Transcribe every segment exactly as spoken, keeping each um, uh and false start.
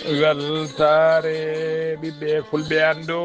Weltaare ɓiɓɓe fulɓe, anndu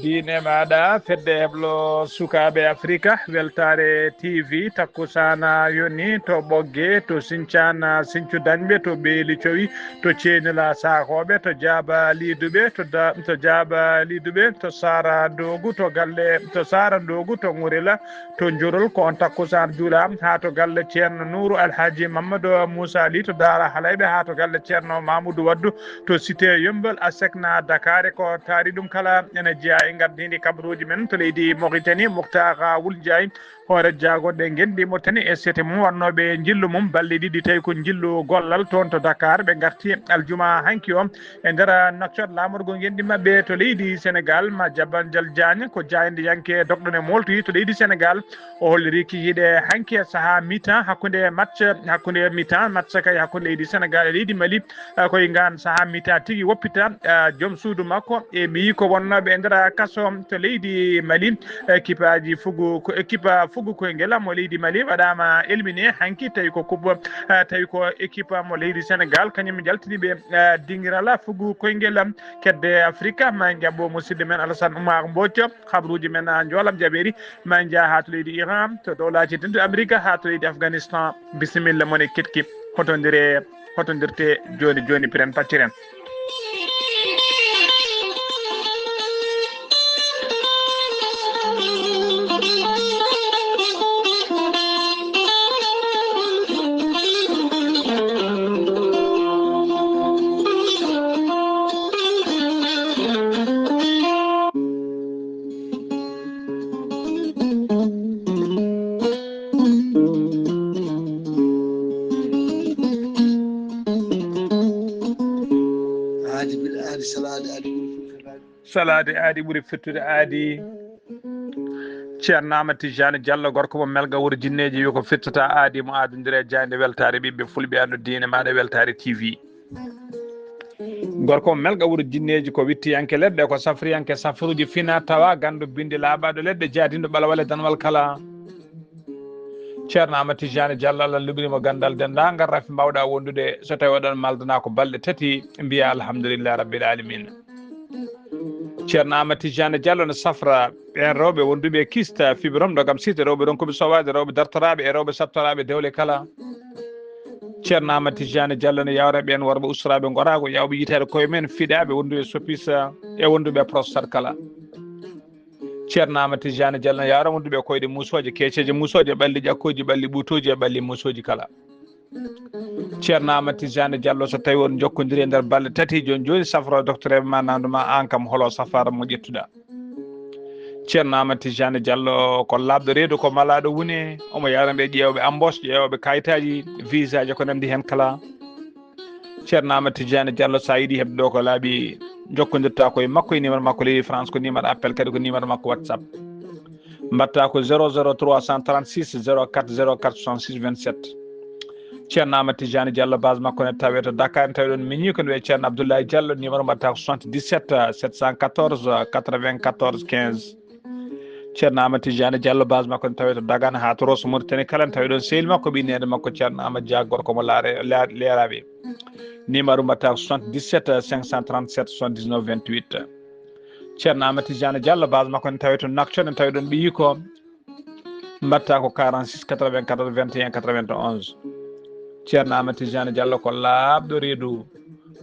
diine maaɗa, fedde heblo sukaaɓe Afrika, Weltaare T V, takkusaana yoni to Ɓogge, to Sincaan, Sincu Dañɓe, to Beeli Cowi, to Ceenila Saakooɓe, to Jaaba Liiduɓe, to Da-, to Jaaba Liiduɓe, to Saara Ndoogu, to galle, to Saara Ndoogu, to Ŋurila, to Njurol, ko on takkusaan juula, haa to galle Ceerno Nuuru Alhaji Mammadu Muusa Li, to Daara Halayɓe, haa to galle Ceerno Mamudu Waddu, to Cité Yembol, Asekna Dakar, ko taari ɗum kala ene jeyaa e ngardiindi kabaruuji men to leydi Mauritanie, Muktar Wul Njaay, hoore jaagonɗe ngenndi Mauritanie e sete mum wonnooɓe njillu mum balɗe ɗiɗi, tawi ko njillu gollal toon to Dakar, ɓe ngarti aljuma hanki o. E nder nokcot laamorgo ngenndi maɓɓe to leydi Senegal, ma Jabanjal Diagne, ko jaayndiyanke dokɗo ne mooltoyi to leydi Senegal. O holliri kikiiɗe hanki e sahaa mi-temps hakkunde match, hakkunde mi-temps match kay hakkunde leydi Senegal e leydi Mali. Eh, koye ngaan sahaa mi-temps tigi woppita, eh, joom suudu makko e ɓiyi ko wonnooɓe e nder kaso to leydi Mali. Ekipaaji fugu, ko ekipa fugu koyngel mo leydi Mali waɗaama éliminé hanki, tawi ko kubo, eh, tawi ko ekipa mo leydi Senegal, kañum jaltini ɓe, eh, dingiral fugu koyngel kedde Afrika. Ma en jaɓɓo musidɗo men Alassane Oumar Mbodj, habruuji men, ah, njoolam jaɓeeri. Ma en njah haa to leydi Iran, to dowlaaji dentuɗi Amerika, haa to leydi Afghanistan. Bisimilla, mone ketki, hotondire, hotondirte jooni jooni, piren pacciren. Aadi bil aadi, salaade aadi ɓuri firtude aadi. Salaade aadi ɓuri firtude aadi. Ceerno Amadou Tidiane Diallo, gorko mo Melga, wuro jinneeji, wi ko firtata aadi mo aadondire jaaynde. Weltaare ɓiɓɓe fulɓe, anndu diine maaɗa, Weltaare T V. Gorko mo Melga, wuro jinneeji, ko wittiyanke leɗɗe, ko safriyanke safruuji fina tawa, ganndo binndi laaɓaaɗo leɗɗe, jaadinɗo ɓalawale danwal kala. Ceerno Amadou Tidiane Diallo, Allah luɓiri mo ganndal denndaangal rafi mbaawɗa wondude. So tawi oɗon maldana ko balɗe tati, mbiya alhamdulillahi rabbil alamin. Ceerno Amadou Tidiane Diallo no safra ɓeen rewɓe wonduɓe e kista, fibrome, ɗo kam site rewɓe ronkuɓe sowaade, rewɓe dartoraaɓe e rewɓe sattoraaɓe dewle kala. Ceerno Amadou Tidiane Diallo no yawra ɓeen worɓe ustoraaɓe ngoraagu, yawɓe yitaade koye men, fiɗaaɓe wonduɓe e sopisa e wonduɓe e prostate kala. Ceerno Amadou Tidiane Diallo no yawra wonduɓe e koyɗe muusooje, keeceeje muusooje, ɓalli ƴakkooji, ɓalli ɓuutooji e ɓalli muusooji kala. Ceerno Amadou Tidiane Diallo, so tawi on njokkondiri e nder balɗe tati, jooni jooni safro docteur ma, nandu ma, aan kam holo safaara mo ƴettuɗa? Ceerno Amadou Tidiane Diallo ko laaɓɗo reedu, ko malaaɗo wune, omo yawra ɓe ƴeewɓe embauche, ƴeewɓe kayitaaji, visaaji, ko nanndi heen kala. Ceerno Amadou Tidiane Diallo, so a yiɗi heɓde ɗo ko laaɓi, jokkondirta ko e makko e numéro makko leydi France, ko numéro appel, kadi ko numéro makko WhatsApp. Mbaɗta ko zéro zéro trois cent trente-six zéro quatre zéro quatre soixante-six vingt-sept. Ceerno Amadou Tidiane Diallo, base makko ne tawe to Dakar, ne tawi ɗon miñi ko ne wiyee Ceerno Abdoulaye Diallo, numéro mbaɗta ko soixante-dix-sept sept cent quatorze quatre-vingt-quatorze quinze. Ceerno Amadou Tidiane Diallo, base makko ne tawe to Dagana haa to Rosso Mauritanie kala, ne tawi ɗon sehil makko, ɓii neene makko Ceerno Amadou Dia, gorko mo Laare-, La-, Leeraaɓe. Numéro mbaɗta ko soixante-dix-sept cinq cent trente-sept soixante-dix-neuf vingt-huit. Ceerno Amadou Tidiane Diallo, base makko ne tawe to Nouakchott, ne tawi ɗon ɓiyi ko mbaɗta ko quarante-six quatre-vingt-quatorze vingt et un quatre-vingt-onze. Ceerno Amadou Tidiane Diallo ko laaɓɗo reedu,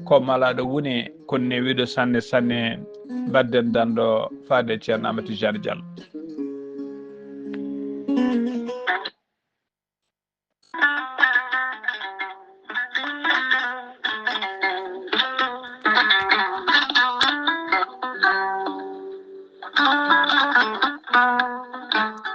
ko malaaɗo wune, ko newiiɗo sanne sanne. Mbaɗden danɗo faade Ceerno Amadou Tidiane Diallo.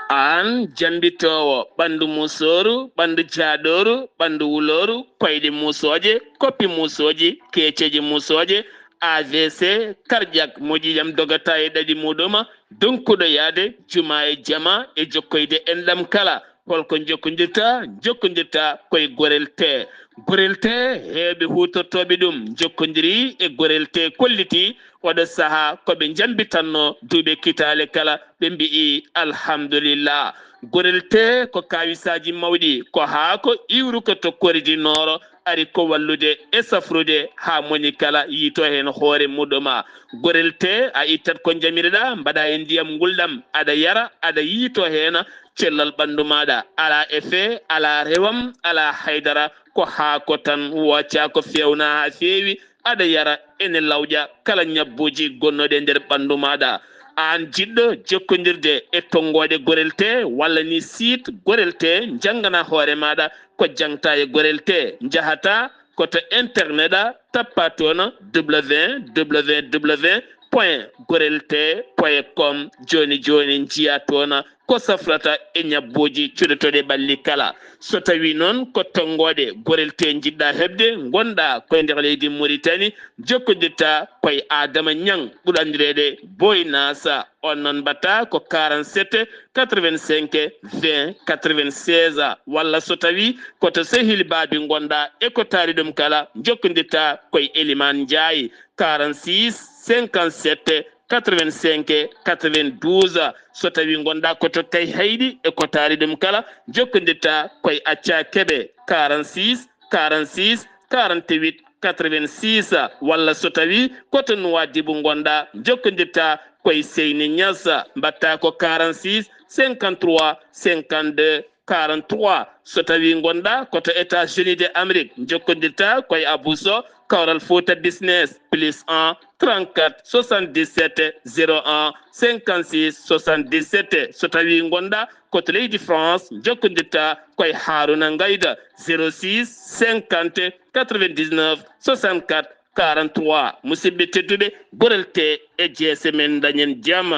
Aan jambitoowo ɓanndu musooru, ɓanndu jaaɗooru, ɓanndu wulooru, koyɗe musooje, koppi musooji, keeceeje musooje, A V C, cardiaque, moƴƴi jam dogata e ɗaɗi muɗum, donkuɗo yaade juma e jama e jokkoyde enɗam kala. Holko jokkondirta? Jokkondirta koye Gorel Tee. Gorel Tee, heewɓe huutortooɓe ɗum jokkondiri e Gorel Tee, kolliti oɗo sahaa ko ɓe njambitanno duuɓe kitaale kala, ɓe mbi'i alhamdulillah. Gorel Tee ko kaawisaaji mawɗi, ko haako iwruko to Kori di Nooro, ari ko wallude e safrude haa moni kala yiito heen hoore muɗuma. Gorel tee, a ittat ko njamiriɗaa, mbaɗa e ndiyam ngulɗam, aɗa yara, aɗa yiito heen, cellal ɓanndu maaɗa alaa effet, alaa rewam, alaa haydara, ko haako tan, wooca ko feewna haa feewi, aɗa yara, ene lawƴa kala ñabbuuji gonnooɗi e nder ɓanndu maaɗa. Aan jiɗɗo jokkondirde e tonngooɗe Gorel tee walla ni site Gorel tee, njanngana hoore maaɗa ko jaŋta e Gorel tee, njahata ko to internet a, tappa toon www point gorel tee point com. Jooni jooni njiya toon ko safrata e ñabbuuji cuɗotooɗi ɓalli kala. So tawii noon ko tonngooɗe Gorel tee njiɗɗa heɓde, ngonɗa ko e nder leydi Muritani, jokkondirta ko e Adama Ñaŋ, ɓurɗo anndireede Boy Nasa. On noon mbaɗta ko quarante-sept quatre-vingt-cinq vingt quatre-vingt-seize, walla so tawii ko to Sehil Baabi ngonɗa e ko taari ɗum kala, jokkondirta ko e Elimaan Njaay, quarante-six cinquante-sept quatre-vingt-cinq quatre-vingt-douze. So tawii ngonɗa ko to Kayhayɗi e ko taari ɗum kala, jokkondirta ko e Acca Kebe, quarante-six quarante-six quarante-huit quatre-vingt-six, walla so tawii ko to Nuwaadibu ngonɗa, jokkondirta ko e Seyni Ñas, mbaɗta ko quarante-six cinquante-trois cinquante-deux quarante-trois. So tawii ngonɗa ko to États-Unis de Amérique, jokkondirta ko e Abou Sow, Kawral Fouta Business, plus un trente-quatre soixante-dix-sept zéro un cinquante-six soixante-dix-sept. So tawii ngonɗa ko to leydi France, jokkondirta ko e Haruna Ngayda, zéro six cinquante quatre-vingt-dix-neuf soixante-quatre quarante-trois. Musidɓe tedduɓe, Gorel tee e jeese men, dañen jam.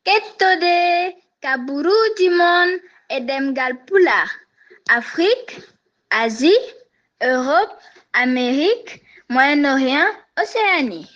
Kettode kaburuuji mon e ɗemngal Pulaar, Afrique, Asie, Europe, Amérique, Moyen-Orient, Océanie.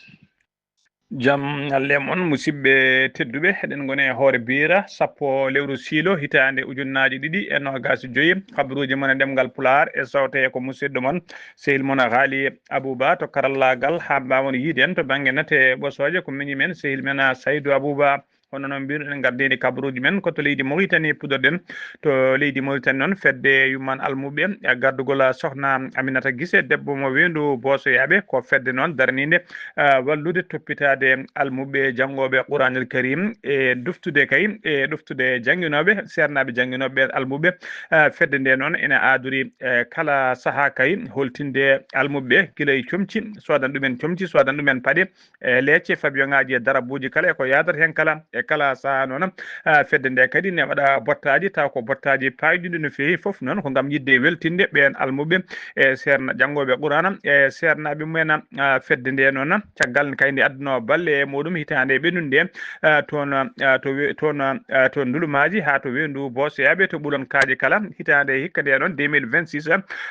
Jam ñalle mon, musidɓe tedduɓe. Eɗen ngoni e hoore biira sappo lewru siilo, hitaande ujunnaaji ɗiɗi e noogaas e joyi. Kaburuuji mon e ɗemngal Pulaar e sawte ko musidɗo mon, sehil mon Haali Abuba to karallaagal. Haa mbaawon yiide en to bannge nate ɓosooje, ko miñi men, sehil men Saydu Abuba. Hono noon mbiruɗen, ngardiiɗi kabaruuji men ko to leydi Mauritanie puɗɗorɗen. To leydi Mauritanie noon, fedde yumman almuɓɓe, e gardugol sohna Aminata Gise, debbo mo weendu Boosoyaaɓe, ko fedde noon daraniinde, eh, wallude toppitaade almuɓɓe janngooɓe Quraanil Karim e ɗoftude kay, e ɗoftude jannginooɓe, seernaaɓe jannginooɓe ɓeen almuɓɓe. Eh, fedde nde noon ene aadori, eh, kala sahaa kay holtinde almuɓɓe gila e comci, soodana ɗumen comci, soodana ɗumen paɗe, e leece, fabiyoŋaaji e darabuuji kala e ko yaadata heen kala. E kala sahaa noon, ah, fedde nde kadi ne waɗa bottaaji, taw ko bottaaji paayɗuɗi no feewi. Fof noon ko ngam yiɗde weltinde ɓeen almuɓɓe e seerna, janngooɓe Quraana e seernaaɓe mumen. Ah, fedde nde noon, caggal kay nde adduno balle e muɗum hitaande e ɓennunde, ah, toon, ah, to we-, toon, ah, to Ndulumaaji haa to Weendu Boosoyaaɓe to Ɓulon Kaaƴe kala, hitaande hikka nde noon, deux mille vingt-six,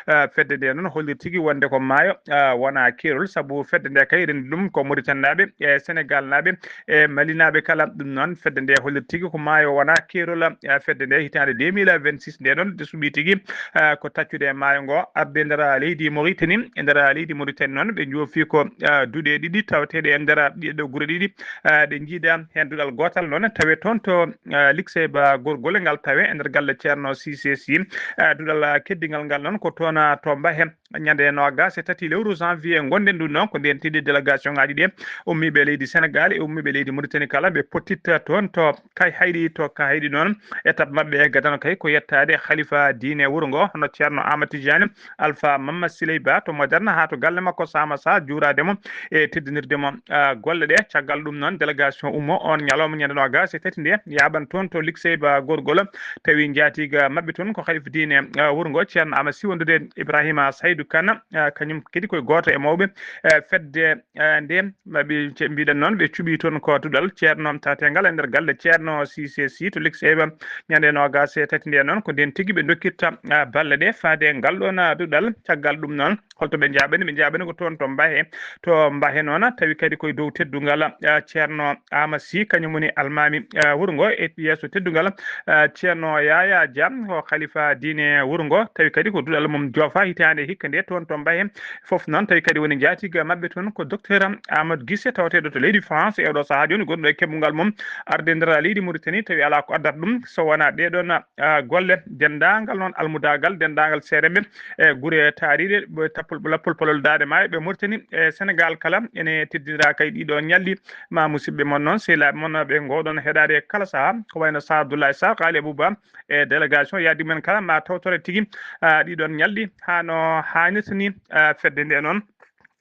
ah, fedde nde noon hollir tigi wonde ko maayo, ah, wona keerol, sabu fedde nde kay rendi ɗum ko Mauritanie naaɓe e Sénégal naaɓe e Mali naaɓe kala. Ɗum noon, fedde nde hollir tigi ko maayo wona keerol. Ah, fedde nde hitaande deux mille vingt-six nde noon, nde suɓii tigi, ah, ko taccude e maayo ngo, arde e nder leydi Mauritanie. E nder leydi Mauritanie noon, ɓe njoofi ko, ah, duɗe ɗiɗi tawateeɗe e nder ɗiɗo gure ɗiɗi, ah, ɗe njiida heen duɗal gootal noon tawe toon to, ah, Likseyba Gorgol, ngal tawe e nder galle Ceerno Sise Sy. Ah, duɗal, ah, keddigal ngal noon ko toon, ah, to Mbahe. Ñande noogaas e tati lewru janvier ngonɗen ɗum noon, ko ndeen tigi délégation ŋaaji ɗi ummiiɓe leydi Sénégal e ummiiɓe leydi Mauritanie kala, ɓe pottitta toon to Kayhayɗi. To Kayhayɗi noon, étape maɓɓe e gadano kay ko yettaade halifa diine wuro ngo, hono Ceerno Amadou Tidiane Alpha Mama Siley Ba to Moderne, haa to galle makko Sama Sa, juuraade mo e teddinirde mo, ah, golle ɗe. Caggal ɗum noon, délégation ummo on ñalawma ñande noogaas e tati nde, yaaɓan toon to Likseyba Gorgol, tawi njaatiga maɓɓe toon ko halifa diine, ah, wuro ngo, Ceerno Amadou Sy, wondude Ibrahima Saydou Kane, ah, kañum kadi koye gooto e mawɓe, eh, fedde, eh, nde, maɓe ce-, mbiɗen noon, ɓe cuɓii toon ko duɗal Ceerno tawatengal e nder galle Ceerno Sise Sy to Likseyba. Ñande noogaas e tati nde noon, ko ndeen tigi ɓe ndokkirta, ah, balle ɗe faade e ngal ɗoon, ah, duɗal. Caggal ɗum noon, holto ɓe njaaɓani? Ɓe njaaɓani ko toon to Mbahe. To Mbahe noon, tawi kadi koye dow teddungal, ah, Ceerno Ama Sy, kañum woni almaami, ah, wuro ngo, e yeeso teddungal, ah, Ceerno Yaya Dia, o halifa diine wuro ngo, tawi kadi ko duɗal mum joofa hitaande hikka nde toon to Mbaye. Fof noon tawi kadi woni njaatiga maɓɓe toon ko docteur Amadou Guissé, tawateeɗo to leydi France, e oɗo sahaa jooni gonɗo e keɓungal mum arde nder leydi Mauritanie, tawi alaa ko addata ɗum so wonaa ɗee ɗoon, ah, golle. Denndaangal noon almudaagal, denndaangal seereɓe e gure taariiɗe, ɓe tappol, lappol polol Daande Maayo, ɓe Mauritanie e Sénégal kala ene teddinira kay ɗiɗo ñalɗi. Ma musidɓe mon noon, sehilaaɓe mon ɓe ngoowɗon heɗaade kala sahaa, ko wayno Sar Abdoulaye Sarr, Khaly Abouba, e délégation yahdi men kala ma tawtore tigi, ah, ɗiɗon ñalɗi haa no haanirta ni, ah, fedde nde noon.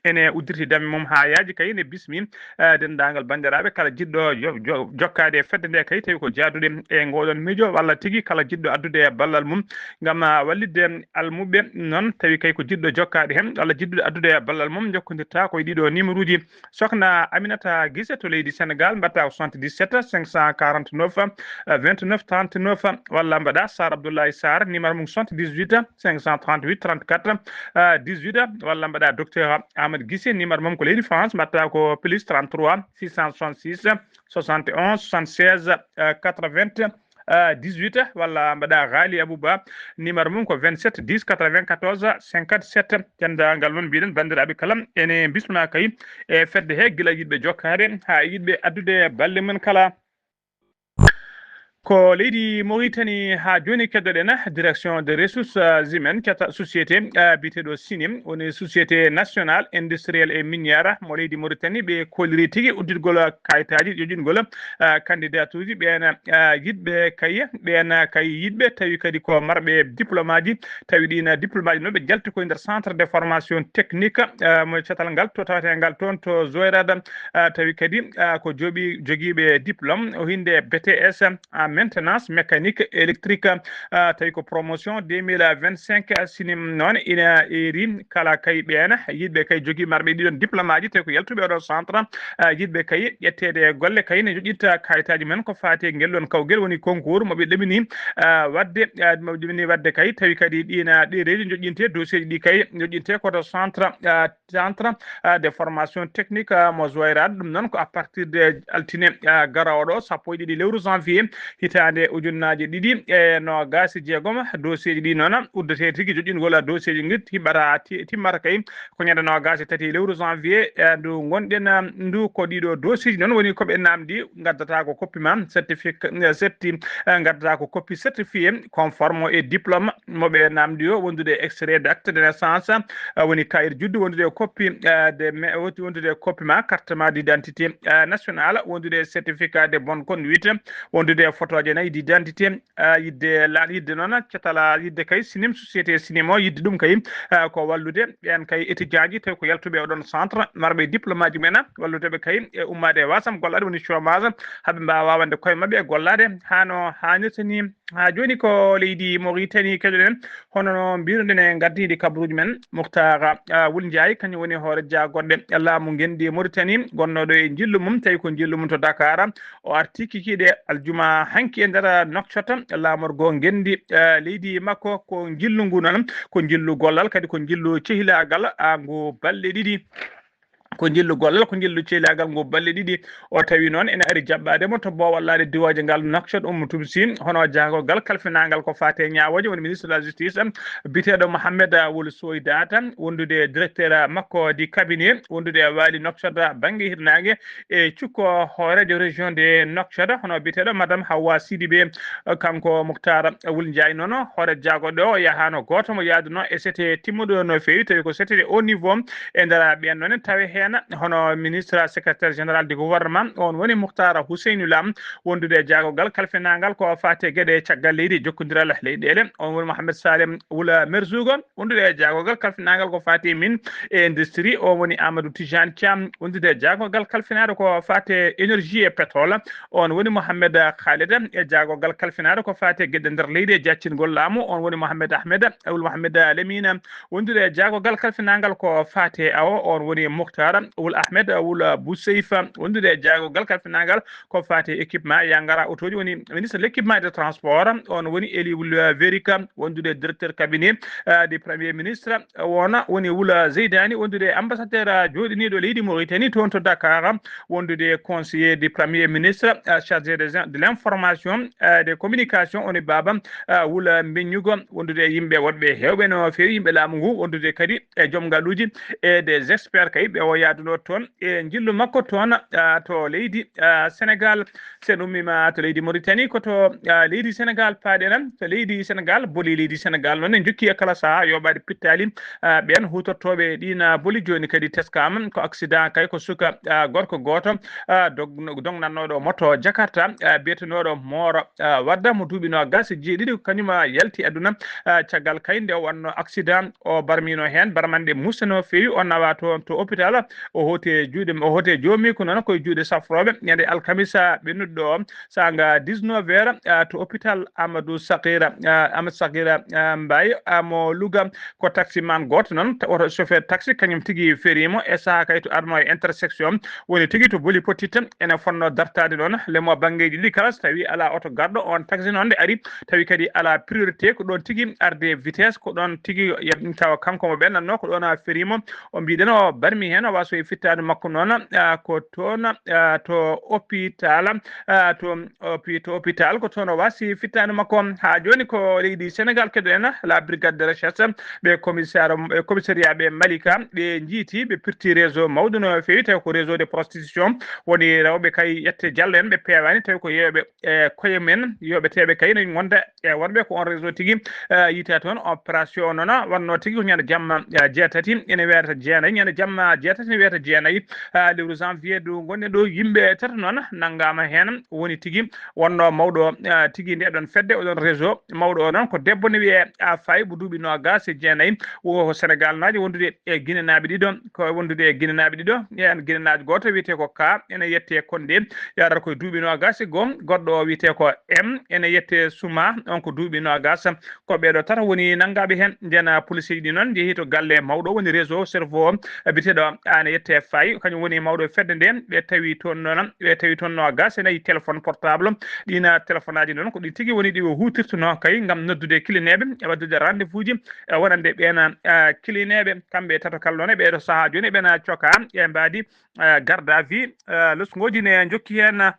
Ene uddirti dame mum haa yaaji kay ne bismi, ah, denndaangal banndiraaɓe kala jiɗɗo jo-, jo-, jokkaade e fedde nde kay tawi ko jaadude e ngoɗon miijo walla tigi kala jiɗɗo addude e ballal mum ngam, ah, wallitde almuɓɓe noon tawi kay ko jiɗɗo jokkaade heen walla jiɗɗude addude e ballal mum jokkondirta koye ɗiɗo numéro uji. Sokhna Aminata Guissé to leydi Sénégal, mbaɗta ko soixante-dix-sept cinq cent quarante-neuf vingt-neuf trente-neuf, walla mbaɗa Sar Abdoulaye Sarr, numéro mum soixante-dix-huit cinq cent trente-huit trente-quatre dix-huit, walla mbaɗa docteur Amadou Guissé, numéro mum ko leydi France, mbaɗta ko plus trente-trois six cent soixante-six soixante et onze soixante-seize quatre-vingts dix-huit, walla mbaɗa Khaly Abouba, numéro mum ko vingt-sept dix quatre-vingt-quatorze cinquante-sept. Denndaangal noon mbiɗen banndiraaɓe kala ene bismina kay e fedde he gila yiɗɓe jokkaade haa yiɗɓe addude balle mum kala. Ko leydi Mauritanie haa jooni keddoɗen direction des ressources humaines cata société, ah, biyeteeɗo Sinim, woni société nationale industrielle et minière mo leydi Mauritanie, ɓe kooliri tigi udditgol kayitaaji joƴƴingol, ah, candidature uji ɓeen, ah, yiɗɓe kay, ɓeen kay yiɗɓe tawi kadi ko marɓe diplôme aji, tawi ɗiin diplôme aji noon ɓe jalti koye nder centre de formation technique, ah, mo catal ngal to tawetengal toon to Zouérate, ah, tawi kadi, ah, ko joɓi jogiiɓe diplôme o hinde B T S, ah, maintenance mécanique électrique, ah, tawi ko promotion deux mille vingt-cinq, ah, Sinim noon ina eeri kala kay ɓeen yiɗɓe kay jogii marɓe ɗiɗon diplôme aji tawi ko yaltuɓe oɗo centre, ah, yiɗɓe kay ƴetteede e golle kay ne joƴƴinta kayitaaji men ko faati e ngel ɗon kawgel woni concours mo ɓe ɗomini, ah, waɗde, ah, mo ɓe ɗomini waɗde kay tawi kadi ɗiin, ah, ɗereeji joƴƴinte dossier ji ɗi kay joƴƴinte koto centre, ah, centre, ah, de formation technique, ah, mo Zouérate. Ɗum noon ko à partir de altine, ah, garoowo ɗo sappo e ɗiɗi lewru janvier hitaande ujunnaaje ɗiɗi e noogaas e jeegom. Dossier ji ɗi noon uddetee tigi joƴƴingol dossier ji ngi timmata, ti-, timmata kay ko ñande noogaas e tati lewru janvier, eh, ndu ngonɗen, ah, ndu ko ɗiɗo dossier ji noon woni ko ɓe namdi ngaddata ko koppi ma certificat, eh, certi-, eh, ngaddata ko koppi certifié conforme e diplôme mo ɓe namdi o wondude e extrait d'acte de naissance, ah, woni kayit juddu wondude e koppi, ah, de me-, wondude e koppi ma carte ma d'identité, ah, nationale, wondude e certificat de bonne conduite, wondude e photoje nayi d'identité, ah, yidde la-, yidde noon catala yidde kay Sinim, société Sinim o yidde ɗum kay, ah, ko wallude ɓeen kay étudiant ji tawi ko yaltuɓe oɗon centre marɓe diplôme aji mumen, wallude ɓe kay e ummaade e wasam gollaade woni chômage, haɓe mbaawa wawande koye maɓɓe e gollaade haa no haanirta ni. Haa jooni ko leydi Mauritanie keɗoɗen, hono no mbiruɗen e ngardiiɗi kabaruuji men, Mouhtar, ah, Wul Ndiaye, kañum woni hoore jaagoɗe laamu ngenndi Mauritanie, gonnooɗo e njillu mum, tawi ko njillu mum to Dakar. O arti kikiiɗe aljuma hanki e nder Nouakchott, laamorgo ngenndi, ah, leydi makko. Ko njillu ngu noon, ko njillu gollal, kadi ko njillu cehilaagal, ah, ngu balɗe ɗiɗi. Ko njillu gollal, ko njillu cehlaagal ngu balɗe ɗiɗi. O tawi noon ene ari jaɓɓaade mo to boowal laaɗe diwaaji ngal Nouakchott Oumou Toumsi, hono jaagorgal kalfinaangal ko faati e ñaawooje, woni ministre de la justice, biyeteeɗo Mohamed Wul Soydata, wondude e directeur makko di cabinet, wondude e waali Nouakchott bannge hirnaange, e cukko hooreejo région de Nouakchott, hono biyeteeɗo Madame Hawa Sidibé. Kanko Mouhtar Wul Ndiaye noon, hoore jaagoɗo o yahaano gooto mo yaaduno e sete timmuɗo no feewi, tawi ko sete de haut niveau e nder ɓeen noon tawi heen hono ministre secrétaire général du gouvernement, on woni Mouhtar Ousseynou Lam, wondude e jaagogal kalfinaangal ko faati e geɗe caggal leydi e jokkondiral leyɗeele, on woni Mohamed Salem Wula Merzouga, wondude e jaagogal kalfinaangal ko faati e mine e industrie, on woni Amadou Tijane Thiam, wondude e jaagogal kalfinaaɗo ko faati e énergie e pétrole, on woni Mohamed Khaled, e jaagogal kalfinaaɗo ko faati e geɗe nder leydi e jaccingol laamu, on woni Mohamed Ahmed Wul Mohamed Lamine, wondude e jaagogal kalfinaangal ko faati e awo, on woni Mouhtar Wul Ahmed Wul Bousseif, wondude e jaagogal kalfinagal ko fati équipement yangara otoji, woni ministre de l'équipement et de transport. On woni Eli Wul Verika, wondude directeur cabinet, eh, du premier ministre. Wona woni Wul Zeydani, wondude ambassadeur, eh, joɗiniɗo leydi Mauritanie toon to Dakar, wondude conseiller du premier ministre, eh, chargé des, de l'information, eh, des communications, woni baba, eh, Wul Mbeññugo, wondude e yimɓe woɗɓe hewɓe no feewi, yimɓe laamu ngu, wondude kadi e joom ngaluuji e des experts kay ɓe o yaaduno toon e njillu makko toon, ah, to leydi, ah, Sénégal. Sen ummima to leydi Mauritanie, ko to, ah, leydi Sénégal paaɗen. To leydi Sénégal, boli leydi Sénégal noon en jokki e kala saha yoɓaade pittali, ah, ɓen hutortoɓe ɗin, ah, boli. Joni kadi teskama ko accident kay, ko suka, ah, gorko goto, ah, dog-, dognannoɗo moto Jakarta, ah, biyeteɗo Mooro, ah, Wadda, mo duuɓi nogas e jeeɗiɗi, ko kañum, ah, yalti aduna, ah, caggal kay nde o wanno accident. O barmino hen barmanɗe musse no feewi, o nawa to, to hôpital, o hooti e juuɗe, o hooti e joomi ko noon koye juuɗe safroɓe ñande alkamisa ɓennuɗo o, sanga dix-neuf heures, ah, to hôpital Amadou Sakira, ah, Amadou Sakira, ah, Mbaye, ah, mo Louga. Ko taximan goto noon, ta-, oto chauffeur taxi, kañum tigi ferimo e saaha kay to arno e intersection, woni tigi to boli pottitte, ene fonno dartade noon lemo banggueji ɗi kala, so tawi ala oto garɗo on taxi noon nde ari, tawi kadi ala priorité, ko ɗon tigi arde vitesse, ko ɗon tigi ya-, tawa kanko mo ɓennanno ko ɗon a ferimo, o mbiɗen o barmi hen, o waso e fittade makko noon, ah, ko toon, ah, to hôpital, ah, to hôpi-, to hôpital, ko toon o wasi fittade makko. Ha joni ko leydi Sénégal keɗoɗen, la brigade de recherche, ɓe commissaire, ɓe commissariat ɓe Malika, ɓe jiiti, ɓe pirti réseau mawɗo no feewi, tawi ko réseau de prostitution, woni rewɓe kay yette jallo en, ɓe peewani, tawi ko yeeɓe e koye men, yoɓeteɓe kay ne gonda e worɓe. Ko on réseau tigi, eh, yiita toon. Opération o noon wanno tigi ko ñande jamma, eh, jeetati ene wiyata jeenayi, ñande jamma jeetati ene wiyata jeenayi, eh, lewru janvier du gonɗen ɗo. Yimɓe tato noon nanngama heen, woni tigi wonno mawɗo, eh, tigi nde ɗon fedde, oɗon réseau mawɗo o noon ko debbo ne wiyee, ah, Faye, mo duuɓi noogas e jeenayi, wo ko Sénégal naajo, wondude e Guinée naaɓe ɗiɗo, ko wondude e Guinée naaɓe ɗiɗo, e an Guinée naajo gooto wiyetee ko Ka, ene yettee Kondé, yahata koye duuɓi noogas e goo. Goɗɗo o wiyetee ko M, ene yettee Suma, on ko duuɓi noogas. Ko ɓeeɗo tata woni nanngaaɓe heen. Ndeen police ji ɗi noon njehi to galle mawɗo woni réseau cerveau o, biyeteeɗo Aane yettee Faye, kañum woni mawɗo fedde nde. Ɓe tawi toon noon, ɓe tawi toon noogas e nayi téléphone portable. Ɗiin téléphone aji noon ko ɗi tigi woni ɗi o huutirtunoo kay ngam noddude kilineeɓe e waɗdude rendez-vous ji, eh, wonande ɓeen, eh, kilineeɓe. Kamɓe tato kala noon e ɓeeɗo sahaa jooni ɓeena cokaa e mbaadi, eh, garde à vue, eh, losngooji ne njokki heen.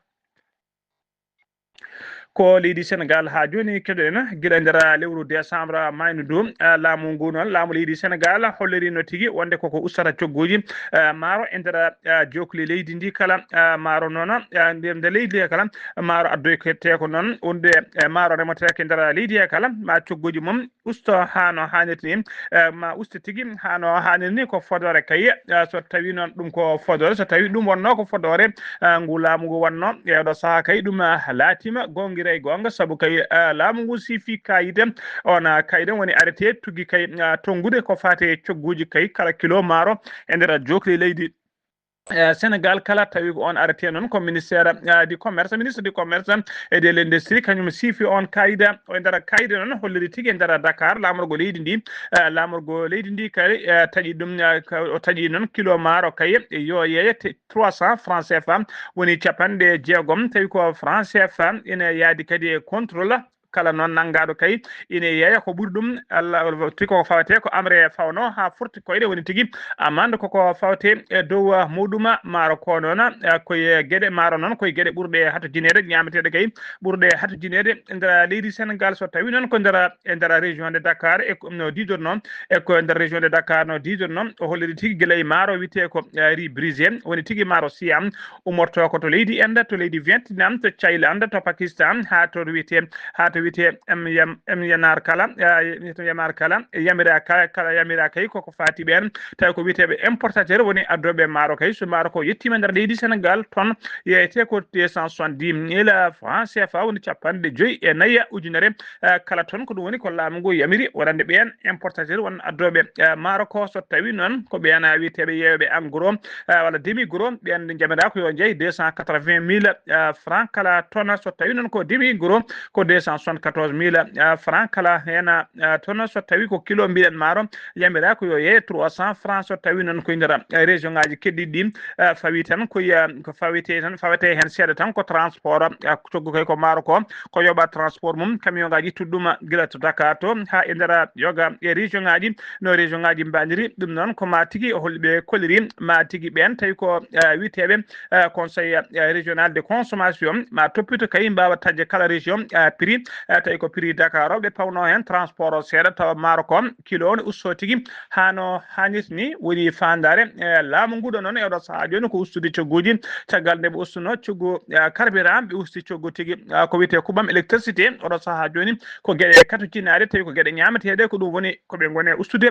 Ko leydi Sénégal haa jooni keɗoɗen gila e nder lewru décembre maynu du, eh, laamu ngu noon, laamu leydi Sénégal hollirino tigi wonde koko ustata cogguuji, eh, maaro e nder, eh, jookli leydi ndi kala, eh, maaro noon, eh, nder, nder leydi he kala, maaro addoytee ko noon wonde, eh, maaro remetee ko e nder leydi he kala, ma cogguuji mum usto haa no haanirta ni, eh, ma uste tigi haa no haanirta ni. Ko fodoore kay, eh, so tawi noon ɗum ko fodoore, so tawi ɗum wonno ko fodoore, eh, ngu laamu ngu wonno e oɗo sahaa kay ɗum, eh, laatima goongira e goonga, sabu kay, eh, laamu ngu siifi kayit, on, eh, kayit woni arrêté tuggi kay, eh, tonngude ko faati e cogguuji kay kala kilo maaro e nder jookli leydi, eh, Sénégal kala, tawi ko on arrêté noon ko ministère, eh, du commerce, ministre du commerce et de l'industrie, kañum siifi on kayida. O e nder kayida noon holliri tigi e nder Dakar, laamorgo leydi ndi, eh, laamorgo leydi ndi kay, eh, taƴi ɗum, eh, ka-, o taƴi noon kilo maaro kay yo yeeye te trois cents francs C F A, woni capanɗe jeegom, tawi ko francs C F A, ene yaadi kadi e contrôle. Kala noon nanngaaɗo kay ine yeeya ko ɓuri ɗum, Allah, tigi ko fawetee ko amre fawno haa forti koyɗe, woni tigi amande koko fawetee e dow, ah, muɗum. Maaro ko noon, ah, koye geɗe, maaro noon koye geɗe ɓurɗe hato jineede, ñaameteeɗe kay ɓurɗe hato jineede e nder leydi Sénégal. So tawi noon ko nder, e nder région de Dakar e ko no diidorno, e ko nder région de Dakar no diidorno, o holliri tigi gila e maaro wiyetee ko, eh, riz brisé, woni tigi maaro Siam, ummorto ko to leydi Inde, to leydi Vietnam, to Thaïlande, to Pakistan, haa to wiyetee, haa to wiyetee M M, M N R kala, eh, M N R kala, yamira kala, kala yamira kay koko faati ɓeen, tawi ko wiyeteeɓe importateur woni addooɓe maaro kay. So maaro ko yettiima nder leydi Sénégal, toon yeeyetee ko deux cent soixante-dix mille francs C F A, woni capanɗe joyi e nayi ujunere, eh, kala toon. Ko ɗum woni ko laamu ngu yamiri wonande ɓeen importateur won addooɓe, eh, maaro ko. So tawi noon ko ɓeen, eh, wiyeteeɓe yeeyooɓe en gros, eh, walla demi gros, ɓeen nde njamira ko yo njeey deux cent quatre-vingt mille, eh, francs kala toon. So tawi noon ko demi gros ko deux cent soixante-quatorze mille francs kala heen. Toon so tawi ko kilo mbiɗen maaro, yamiraa ko yo yeeye trois cents francs. So tawi noon koye nder région ngaji keddiɗi ɗi, fawi tan koye, ko fawete tan, fawete heen seeɗa tan ko transport. Coggu kay ko maaro ko, ko yoɓa transport mum, camion ngaji tudɗuma gila to Dakar to haa e nder yoga e région ngaji, no région ngaji mbaɗiri ɗum noon. Ko ma tigi holɓe kolliri, ma tigi ɓeen tawi ko witeɓe conseil régional de consommation ma toppito kay, mbawa taƴde kala région prix. Tawi ko prix Dakar o ɓe pawno heen transport o seeɗa, tawa maaro ko kilo o ne usto tigi haa no haanirta ni. Woni faandaare laamu ngu ɗo noon e oɗo sahaa jooni ko ustude cogguji. Caggal nde ɓe ustuno coggu carburant, ɓe usti coggu tigi ko wiyetee kuɓam électricité. Oɗo sahaa jooni ko geɗe katojinaɗe, tawi ko geɗe ñaameteeɗe, ko ɗum woni ko ɓe ngoni e ustude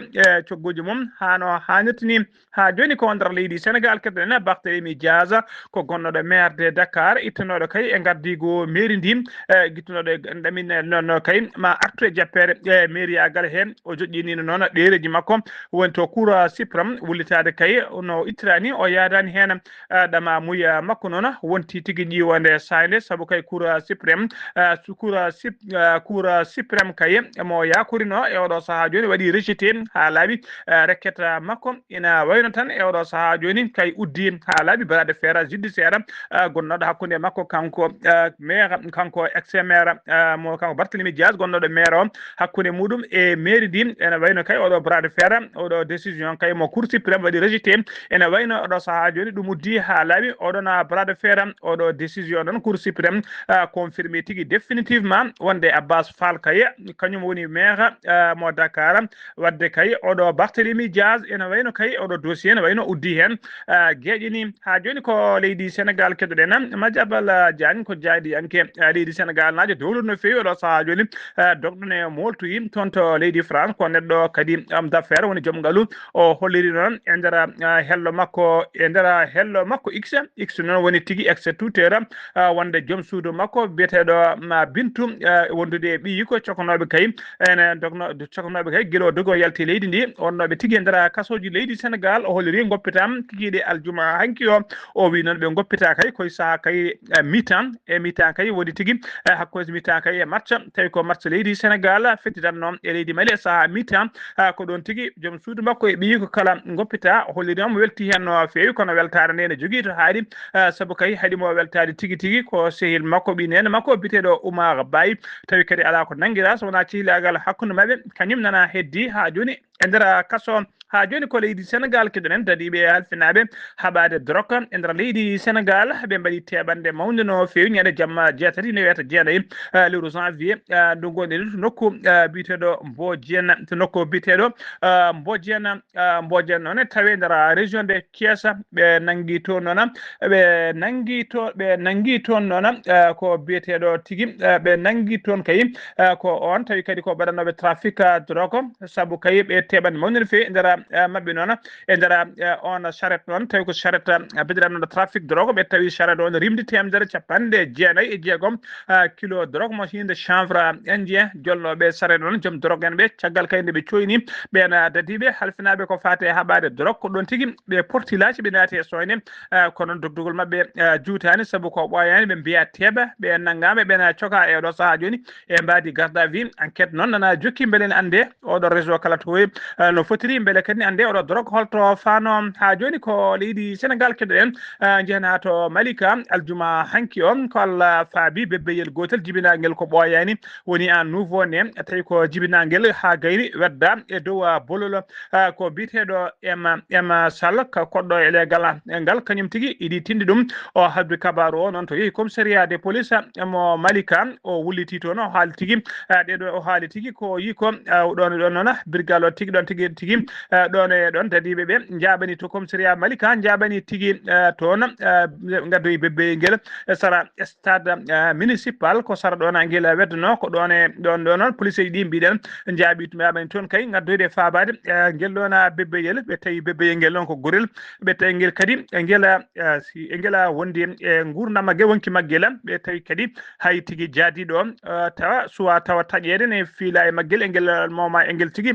cogguji mum haa no haanirta ni. Haa jooni ko nder leydi Senegal, keɗoɗen Barthélémy Dias, ko gonnoɗo maire de Dakar, ittanooɗo kay e ngardiigu mairie ndi, e gittanooɗo e ɗamin noon kay ma artu e jappeere e mairiyaagal he. O joƴƴinino noon ɗereeji makko woni to Cour suprême wullitaade kay no ittirani, o yaadaani heen ɗama muya makko noon wonti tigi ƴiiwande saayde, sabu kay Cour suprême, Cour sup- Cour suprême kay mo yakorino e oɗo sahaa jooni waɗi rejeté haa laaɓi. Requête makko ina wayno tan e oɗo sahaa jooni kay uddi haa laaɓi bras de fer judiciaire gonnoɗo hakkunde makko kanko maire, kanko ex maire mo kanko Barthélémy Dias, gonnoɗo maire o hakkunde muɗum e mairie ndi. Ene wayno kay oɗo bras de fer, oɗo décision kay mo Cour suprême waɗi rejeté. Ene wayno oɗo sahaa jooni ɗum uddi haa laaɓi, oɗon bras de fer, oɗo décision ɗon Cour suprême confirmé tigi définitivement wonde Abbas Fall kay kañum woni maire mo Dakar. Wadde kay oɗo Barthélémy Dias ene wayno kay oɗo dossier ene wayno uddi heen geeƴe ni. Haa jooni ko leydi Senegal keɗoɗen. Madiambal Diagne ko jaaɗiyanke leydi Senegal naajo dowlude no feewi oɗo sahaa jooni. Dogɗon e moltoyi toon to leydi France, ko neɗɗo kadi homme d'affaires, woni joom ngalu. O holliri noon e nder hello makko, e nder hello makko X, X noon woni tigi ex Twitter, wonde joom suudu makko biyeteeɗo ma Bintu wondude e ɓiyi ko cokanooɓe kay ene dogno cokanooɓe kay gila o dogi o yalti leydi ndi. Wonnooɓe tigi e nder kasooji leydi Senegal, o holliri ngoppitam kikiiɗe aljuma hanki o. O wi noon ɓe ngoppita kay koye saha kay mitan e mitan kay woni tigi hakkunde mitan kay e match, tawi ko match leydi Senegal fettidanno e leydi Mali e saha mitan. Ko ɗon tigi joom suudu makko e ɓiyi ko kala ngoppita, o holliri omo welti heen no feewi, kono weltaare nde ne jogii to haaɗi. Sabu kay haɗi mo weltaade tigi tigi ko sehil makko, ɓii neene makko biyeteeɗo Oumar Baye, tawi kadi alaa ko nanngiraa so wonaa cehilaagal hakkunde maɓɓe. Kañum nana heddi haa jooni e nder kaso. Haa jooni ko leydi Senegal keɗoɗen, dadiiɓe e halfinaaɓe haɓaade drogue e nder leydi Senegal, ɓe mbaɗi teɓanɗe mawnde no feewi ñande jamma jeetati ne wiyata jeenayi lewru janvier. Ndu ngonɗen to nokku biyeteeɗo Mbodiène, to nokku biyeteeɗo Mbodiène. Mbodiène noon tawi nder région de Thiès, ɓe nanngi toon noon, ɓe nanngi to ɓe nanngi toon noon ko biyeteeɗo tigi, ɓe nanngi toon kay ko on tawi kadi ko mbaɗanooɓe trafic drogue, sabu kay ɓe teɓan mawni no feewi e nder maɓɓe noon. E nder on charrette noon tawi ko charrette biyeteeɗo trafic drogue, ɓe tawi charrette on rimdi teemedere capanɗe jeenayi e jeegom kilo drogue mo hinde chanvre indien. Jolnooɓe charrette noon joom drogue en ɓe, caggal kay nde ɓe coyni ɓeen dadiiɓe halfinaaɓe ko faati e haɓaade drogue, ko ɗon tigi ɓe porti laaci, ɓe naati e sooyne. Kono dogdugol maɓɓe juutaani, sabu ko ɓooyaani, ɓe mbiya teeɓa, ɓe nanngaama, ɓe na coka e oɗo sahaa jooni e mbaadi garde à vue. Enquête noon nana jokki mbele ne annde oɗo réseau kala to woyi no fotiri, mbele kadi ne annde oɗo drogue holto faano. Haa jooni ko leydi Senegal keɗoɗen. Njehen haa to Malika aljuma hanki o, ko Allah faabi bebbeyel gootel jibinaangel ko ɓooyaani, woni en nouveau né, tawi ko jibinaangel haa gayni wedda e dow bolol ko biyeteeɗo M M Sall, ka koɗɗo e leegal ngal, kañum tigi idi tindi ɗum. O habbi kabaaru o noon to yehi commissariat de police mo Malika, o wulliti toon, o haali tigi ɗeɗo, o haali tigi ko yi ko ɗon ɗon noon birgal o tigi ɗon tigi tigi ɗon e ɗon dadiiɓe ɓe njaɓani to commissariat Malika, njaɓani tigi toon, ngaddoyi bebbeyel ngel sara stade municipal, ko sara ɗon ngel wedduno, ko ɗon e ɗon ɗon noon police ji ɗi mbiɗen njaaɓi, njaɓani toon kay ngaddoyde faabaade ngel ɗon bebbeyel. Ɓe tawi bebbeyel ngel noon ko gorel, ɓe tawi ngel kadi ngel si e ngel wondi e nguurndam maggel, wonki maggel, ɓe tawi kadi hay tigi jaadiiɗo tawa suwa tawa taƴeede ne fiila e maggel, e ngel moma e ngel tigi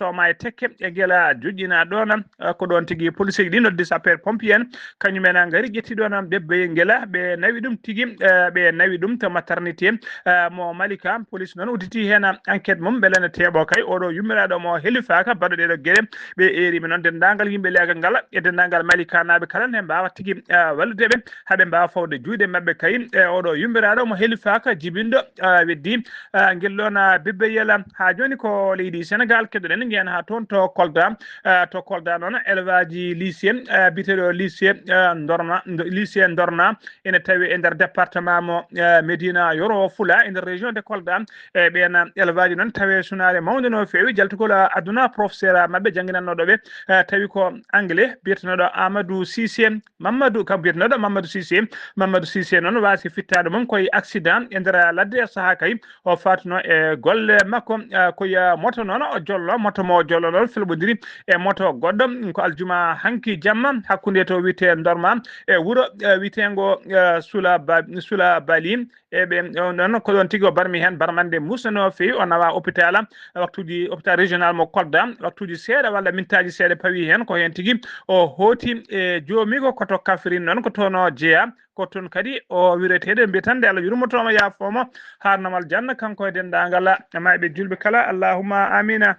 Tooma e tekke e ngela joƴƴina ɗoon, eh, ko ɗoon tigi police ji ɗi noddi sapeur pompier en, kañum en ngari ƴetti ɗoon bébé ngela, ɓe nawi ɗum tigi, eh, ɓe nawi ɗum to maternité, eh, mo Malika. Police noon udditi heen enquête mum, mbele ne teeɓo kay oɗo yummiraaɗo mo helifaaka baɗɗo ɗeɗo geɗe. Ɓe eerima noon denndaangal yimɓe leegal ngal e denndaangal Malikanaaɓe kala ne mbaawa tigi, eh, wallude ɓe, haa ɓe mbaawa fawde juuɗe maɓɓe kay e oɗo yummiraaɗo mo helifaaka jibinɗo, eh, weddi, eh, ngel ɗoon, eh, bébé yela. Haa jooni ko leydi Senegaal keɗoɗen, njiyen haa toon to Kolda. Eh, to Kolda noon, élevage lycée, eh, biyeteeɗo lycée, eh, Ndorma, ndo-, lycée Ndorna, ene tawi e nder département mo, eh, Médina Yoro Fula, e nder région de Kolda. E ɓeen élevage noon tawi sunaare mawnde no feewi, jaltugol aduna, professeur maɓɓe jannginannooɗo ɓe, eh, tawi ko anglais, biyetenooɗo Amadou Cissé, Mamadou, kam biyetenooɗo Mamadou Cissé. Mamadou Cissé noon waasi fittaandu mum koye accident e nder ladde e sahaa kay o faatuno e golle makko, eh, koye moto noon o jollo, moto mo o jollo noon felɓondiri e moto goɗɗo. Ko aljuma hanki jamma hakkunde to wiyetee Ndorma e wuro, eh, wiyeteengo, eh, Sula Ba-, Sula Bali. E ɓe, o noon ko ɗoon tigi o barmi heen barmande musnano feewi, o nawa hôpital, waktuuji hôpital régional mo Kolda, waktuuji seeɗa walla mintaaji seeɗa pawi heen, ko heen tigi o hooti e joomiiko ko to Kaffrine noon, ko toon o jeyaa, ko toon kadi o wireteeɗo mbiyetande Allah yurmotooma yaafooma, haarnamal janna kanko e denndaangal maayɓe julɓe kala, allahumma amina.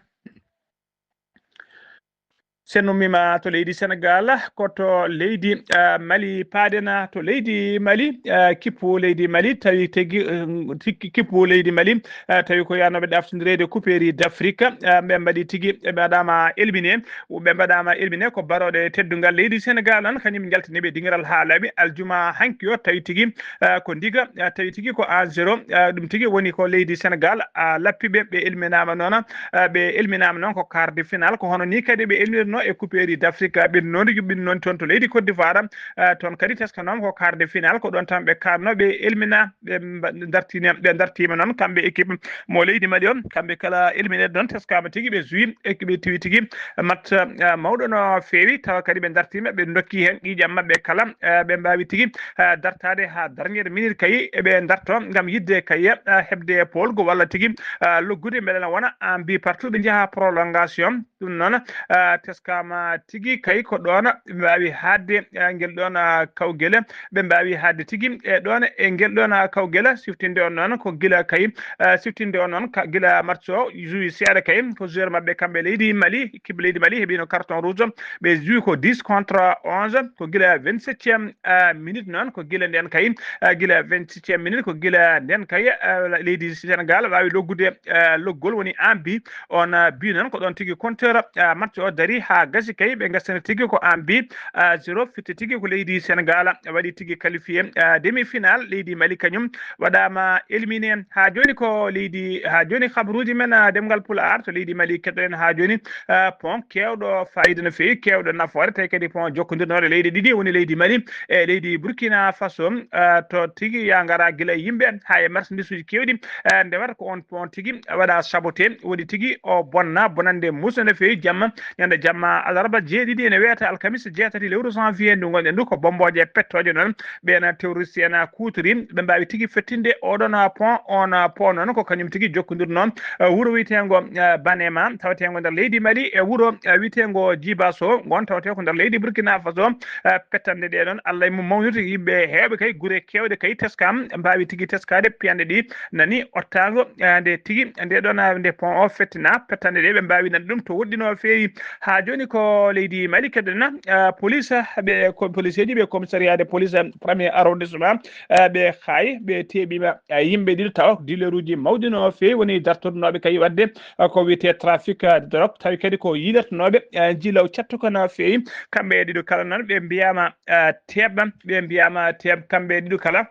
Sen ummiima to leydi Senegaal, ko to leydi, eh, Mali paaɗen, to leydi Mali, eh, kippu leydi Mali, tawi tigi, eh, tikki kippu leydi Mali, eh, tawi ko yaanooɓe ɗaftindireede couperie d'Afrique, eh, ɓe mbaɗi tigi, ɓe mbaɗaama éliminé, ɓe mbaɗaama éliminé ko barooɗe teddungal leydi Senegaal, an kañum njaltini ɓe dingiral haa laaɓi aljuma hanki o, tawi tigi, eh, ko ndiga, eh, tawi tigi ko un zéro, eh, ɗum tigi woni ko leydi Senegaal, ah, lappi ɓe, ɓe éliminé-naama noon, eh, ɓe éliminé-naama noon ko quart de finale, ko hono ni kadi ɓe éliminé-noo e couperie d'Afrique, ɓe noon yuɓɓini noon toon to leydi Côte d'Ivoire, eh, toon kadi teskanooma ko quart de finale, ko ɗoon tan ɓe kaanno, ɓe éliminé, ɓe mba-, dartini, ɓe dartiima noon kamɓe équipe mo leydi Mali on, kamɓe kala éliminé noon teskaama tigi, ɓe joué, équipe ɓe tawi tigi match, eh, mawɗo no feewi, tawa kadi ɓe dartiima, ɓe ndokki heen ƴiiƴam maɓɓe kala, eh, ɓe mbaawi tigi, eh, dartaade haa dernière minute kay, eɓe darto ngam yiɗde kay, eh, heɓde poolgu walla tigi, eh, loggude, mbele na wona en but partout, ɓe njaha prolongation. Ɗum noon, eh, teskaama tigi kay ko ɗoon ɓe mbaawi haɗde, eh, ngel ɗoon, eh, kawgel, ɓe mbaawi haɗde tigi e ɗoon e ngel ɗoon, eh, kawgel, siftinde on noon ko gila kay, eh, siftinde on noon ka, gila match o joué seeɗa kay, ko joueur maɓɓe kamɓe leydi Mali, équipe leydi Mali heɓino carton rouge, ɓe joué ko dix contre onze, ko gila vingt-septième, eh, minute noon, ko gila ndeen kay, eh, gila vingt-septième minute, ko gila ndeen kay, eh, leydi Senegaal waawi loggude, eh, loggol woni en but, on, eh, but noon ko ɗoon tigi compteur, eh, match o dari haa gasi kay, ɓe ngasani tigi ko en but, eh, zéro, fitte tigi ko leydi Senegaal waɗi tigi qualifié, eh, demi-finale, leydi Mali kañum waɗaama éliminé. Haa jooni ko leydi, haa jooni kabaruuji men, ah, ɗemngal Pulaar to leydi Mali keɗoɗen haa jooni, ah, pont keewɗo faayiida no feewi, keewɗo nafoore, tawi kadi pont jokkondirnooɗo leyɗe ɗiɗi woni leydi Mali e leydi Burkina Faso, ah, to tigi yaa ngara gila e yimɓe haa e marchandisuuji keewɗi, ah, ndewata ko on pont tigi waɗa saboté, woni tigi o bonna, bonannde musnde no feewi jamma, ñande jamma alarba jeeɗiɗi ene wiyata alkamisa jeetati lewru janvier ndu ngonɗen ndu, ko bombooje pettooje noon ɓeen terroriste en kuutori, ɓe mbaawi tigi fettinde oɗon pont, on pont noon ko kañum tigi jokkondirnoo, eh, wuro wiyeteengo, eh, Banema, taweteengo nder leydi Mali, e wuro, eh, wiyeteengo Jibaso, ngon tawetee ko nder leydi Burkina Faso, eh, pettande ɗe ɗoon, Allah e mum mawnirde, yimɓe heewɓe kay, gure keewɗe kay teskaama, mbaawi tigi teskaade piyanɗe ɗi nani ottaango, eh, nde tigi, nde ɗoon, eh, nde pont o fettina, pettande ɗe ɓe mbaawi nande ɗum to woɗɗi no feewi. Haa jooni ko leydi Mali keɗoɗen, eh, police, ɓe ko policeeji, ɓe commissariat de police, eh, premier arrondissement, eh, ɓe kaayi, ɓe teeɓiima, eh, yimɓe ɗiɗo tawa ko dealeruuji mawɗi no feewi woni dartornooɓe kay waɗde, eh, ko wiyetee trafic, eh, de drogue, tawi kadi ko yiilertonooɓe, eh, njiilaw cattuka no feewi. Kamɓe ɗiɗo kala noon ɓe mbiyaama, eh, teeɓa, ɓe mbiyaama teeɓ, kamɓe ɗiɗo kala.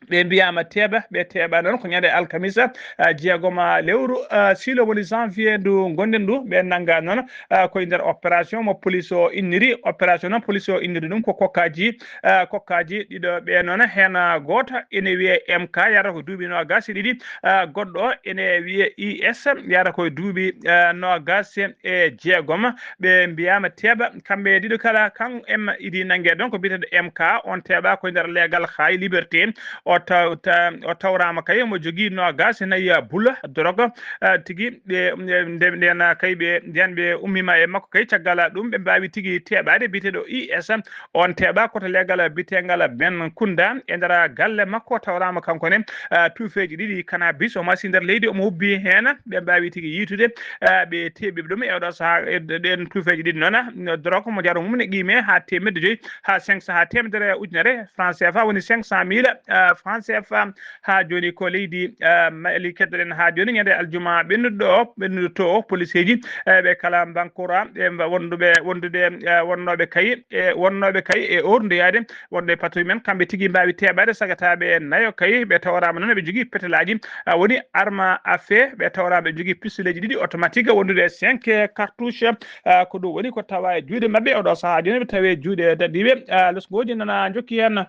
Ɓe mbiyaama teeɓa, ɓe teeɓa noon ko ñande alkamisa, ah, jeegoma lewru, ah, siilo woni janvier ndu ngonɗen ndu. Ɓe nannga noon, ah, koye nder opération mo police o inniri. Opération noon police o inniri ɗum ko kokkaaji, ah, kokkaaji ɗiɗo ɓe noon. Heen, ah, gooto ene wiyee M K, yahata ko duuɓi noogaas e ɗiɗi. Ah, goɗɗo o ene wiyee I S, yahata ko e duuɓi, ah, noogaas e jeegom. Ɓe mbiyaama teeɓa, kamɓe ɗiɗo kala, kan M idi nannge ɗon ko biyeteeɗo M K, on teeɓa ko nder leegal Haay Liberté, o o taw- ta- o tawraama kay omo jogii noogaas e nayi bula dorog, ah, tigi ɓe, nde- nden kay ɓe nden ɓe ummiima e makko kay. Caggal ɗum ɓe mbaawi tigi teeɓaade biyeteeɗo I S. On teeɓa koto leegal biyeteegal Ben Kunda e nder galle makko, tawraama kanko ne, ah, tuufeeji ɗiɗi cannabis, o masi nder leydi, omo hubbi heen. Ɓe mbaawi tigi yiitude, ah, ɓe teeɓi ɗum e oɗo sahaa, e ɗen tuufeeji ɗiɗi noon, ah, dorog mo jaro mum ne qiime haa teemedde joyi, haa cinq cents, haa teemedere ujunere franc C F A, woni cinq cent mille, ah, franc C F A. Haa jooni ko leydi, ah, Mali keddoɗen haa jooni, ñande aljuma ɓennuɗo o, ɓennuɗo to o, policeeji, eh, ɓe kala Bankura, ɓe mba- wonduɓe, wondude, eh, wonnooɓe kay, e wonnooɓe kay e orndoyaade, wonde patrouille men, kamɓe tigi mbaawi teeɓaade sagataaɓe nayo kay, ɓe tawraama noon ɓe jogii petelaaji, ah, woni arme à feu, ɓe tawraama ɓe jogii pistoleeji ɗiɗi automatique, wondude cinq cartouche, ah, ko ɗum woni ko tawa e juuɗe maɓɓe oɗo sahaa jooni, ɓe tawi e juuɗe dadiiɓe, ah, lesngooji nana njokki heen.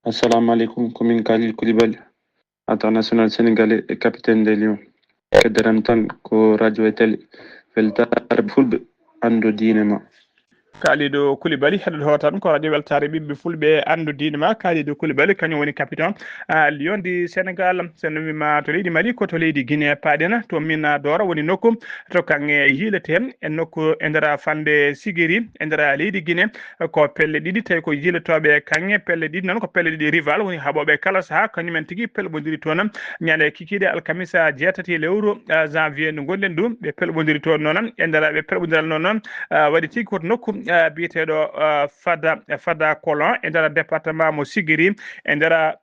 Assalamu aleykum, ko min Khalil Koulibaly, international sénégalais e capitaine des Lions. Keddoram tan ko radio e télé, weltaare fulɓe, anndu diine ma. Kalidou Koulibaly, heɗoto tan ko radio weltaare ɓiɓɓe fulɓe, anndu diine ma. Kalidou Koulibaly, kañum woni capitaine, ah, Lion du Sénégal. So en ummiima to leydi Mali, ko to leydi Guinée paaɗen, to min, ah, Dora woni nokku to kaŋŋe yiiletee, e nokku e nder falnde Sigiri, e nder leydi Guinée. Ko pelle ɗiɗi, tawi ko yiilotooɓe kaŋŋe. Pelle ɗiɗi noon ko pelle ɗiɗi rival, woni haɓooɓe kala sahaa, kañumen tigi pelɓondiri toon. Ñande kikiiɗe alkamisa jeetati lewru, ah, janvier ndu ngonɗen ndu, ɓe pelɓondiri toon noon. E nder ɓe pelɓondiral noon, noon, ah, waɗi tigi ko to nokku, ah, biyeteeɗo, ah, Fada, Fada Kolon, e nder département mo Sigiri, e nder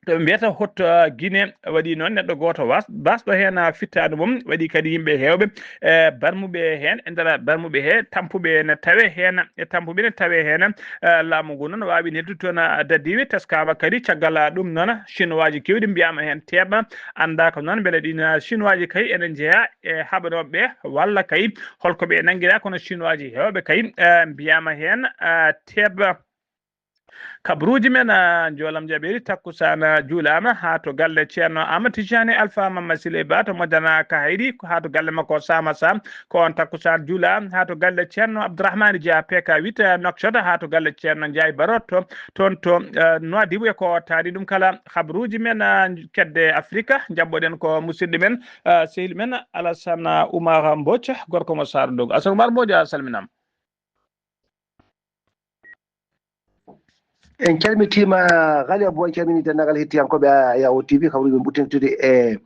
to ɓe mbiyata Haute, ah, Guinée. Waɗi noon neɗɗo gooto was- basɗo heen, ah, fittaandu mum, waɗi kadi yimɓe heewɓe, eh, barmuɓe heen, e nder barmuɓe he, tampuɓe ne tawe heen, e tampuɓe ne tawe heen. Eh, laamu ngu noon waawi neldude toon, ah, dadiiɓe, teskaama kadi caggal, ah, ɗum noon, Chinoiseji keewɗi mbiyaama heen teeɓa, anndaa ko noon mbele ɗiin, ah, Chinoiseji kay ene njeyaa e haɓanooɓe ɓe, walla kay holko ɓe nanngiraa, kono Chinoiseji heewɓe kay, eh, mbiyaama heen, ah, teeɓa. Kabaruuji men, ah, njoolam jaɓeeri, takkusaan, ah, juulaama haa to galle Ceerno Aamadu Tijaani Alfa Mamma Sile Ba to Modana Kahayri, haa to galle makko Sama Sam, ko on takkusaan juulaa haa to galle Ceerno Abdourahmane Dia P K huit, ah, Nouakchott, haa to galle Ceerno Ndiaye Baro to, toon to, ah, Nouadhibou. E ko taari ɗum kala kabaruuji men, ah, kedde Afrika, njaɓɓoɗen ko musidɗo men, ah, sehil men Alassane Oumar Mbodj, gorko mo Saara Dogo. Alassane Oumar Mbodj, a salminaama. En calmitiima, Ghali Abou, en calminii denndaangal hettiyankooɓe Yawo T V, kabaruuji men ɓurtintude e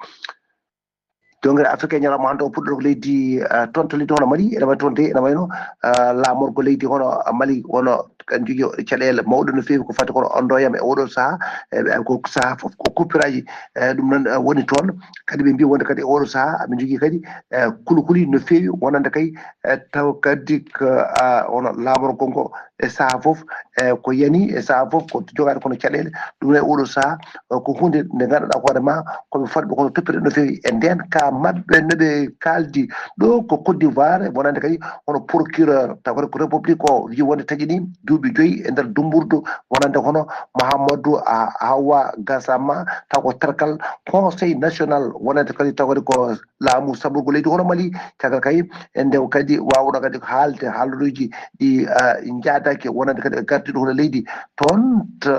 dongre Afrique e ñalawma hannde o, puɗɗorgo leydi, ah, toon to leydi hono Mali, ene wayi toon de, ene wayno, ah, laamorgo leydi hono Mali, wano kan jogii caɗeele mawɗe no feewi ko fati kono on ɗo yam e oɗo sahaa, e, e ko sahaa fof ko coupuraji, e, ɗum noon, e, woni toon. Kadi ɓe mbii wonde kadi e oɗo sahaa aɓe njogii kadi, e, kulukuli no feewi wonande kay, e, taw kadi ko, a, wona laamorgo ngo e sahaa fof, e, ko yani e sahaa fof ko jogaade kono caɗeele. Ɗum e oɗo sahaa, e, ko huunde nde ngannduɗaa hoore ma ko ɓe fotɓe kono toppitde no feewi e ndeen ka maɓɓe no ɓe kaaldi ɗo ko Côte d'Ivoire, wonande kadi hono procureur taw kadi ko république o wii wonde tagi ni duuɓi joyi e nder dumburdu wonande hono Mahamadou, a, Hawa Gassama, taw ko terkal Conseil national wonande kadi taw kadi ko laamu saburgo leydi hono Mali, caggal kay e nde kadi waawno kadi haalde haalluuji ɗi, ah, njaadaaki wonande kadi e gardiiɗo hono leydi toon to